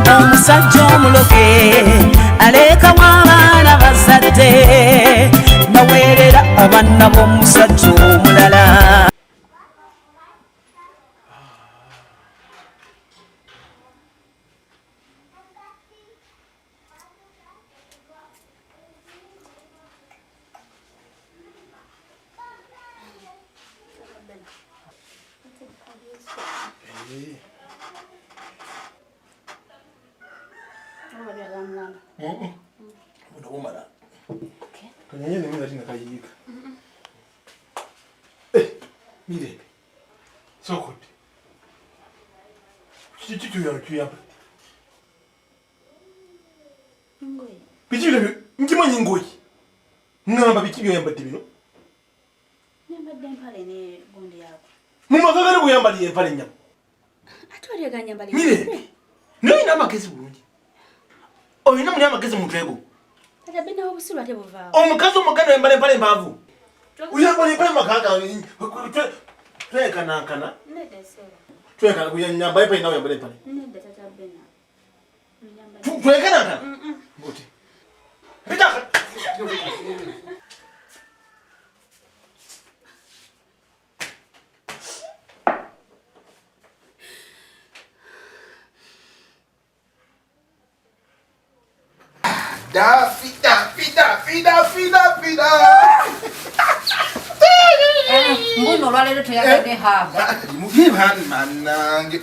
Omusajja omuloge alekawo abaana bazadde, naweerera abaana b'omusajja omulala. Buno bumala. Kanyenye ne mwana tina kayiika. Eh, mirembe. Sokodde. Kiki kyo kiyamba? Biki bino nkimanyi ngoyi. Ngamba biki byoyambadde bino? Nyambadde empale ne gundi yako. Mu maka gano bweyambaliye empale nnyabo. Ate oli aganyambaliye. Mirembe. Naye olina amagezi bulungi. Olina muli amagezi mu mutwe gwo. Tata bena obusiru ate buvaawo. Omukazi omuganda oyambala empale empanvu. Oyambala empale mu maka gange. Twenkanankana. Nedda ssebo. Twenkana nyambala empale nawe oyambala empale. Nedda tata bena. Twenkanankana. Buti. Pita. Dafi, dafi, dafi, dafi, dafi, da. Mbuno olwaleero toyagadde haaga. Manange.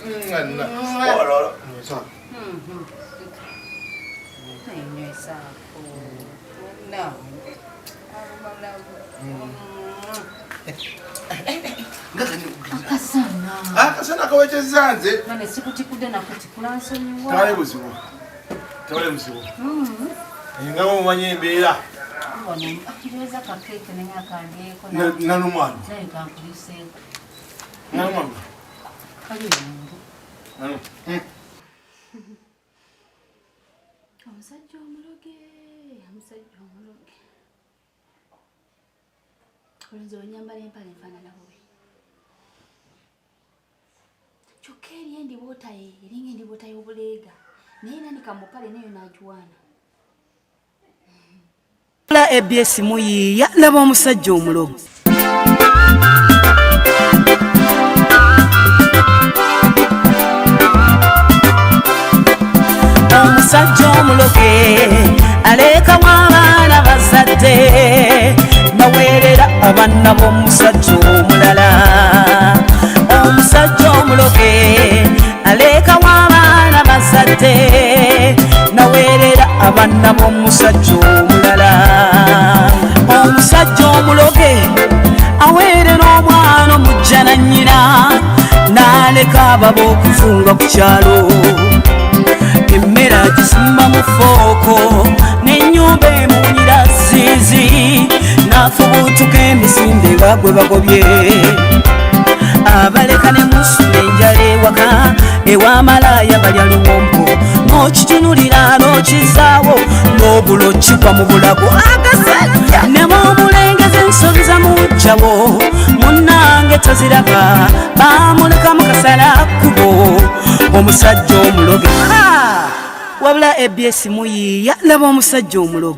Akasana kawekeza nze. Nane sikutikudde nakutikula nsonyiwa. Tewali buzibu. Tewali buzibu. Nga bw'omanyi embeera. Nalumwana. Nalumwana. Omusajja omuloge, omusajja omuloge. Olunzi onyambala empale enfaanana bubi. Kyokka eri endiboota ye eringa endiboota y'obuleega, naye nanika mu mpale neyo n'agiwaana. La ABS muyiiya, laba omusajja omulogo. Omusajja omuloge alekawo abaana bazadde, naweerera abaana b'omusajja omulala. Omusajja omuloge alekawo abaana bazadde, naweerera abaana b'omusajja omulala. Omusajja omuloge aweerera omwana omujja na nnyina, n'aleka ababa okuzunga ku kyalo. Emmere agisumba mu fooko, n'ennyumba emuwunyira ziizi, n'afubuutuka emisinde nga gwe bagobye. Abaleka ne musula enjala ewaka, ew'amalaaya balya luwombo, n'okitunulira n'okizaawo, n'obulo kigwa mu bulago. Agasajja ne bw'omulengeza ensobi za muggyawo, munnange toziraba, baamulekamu kasala kkubo. Omusajja omuloge. Wabula ABS muyiiya, laba omusajja omuloge.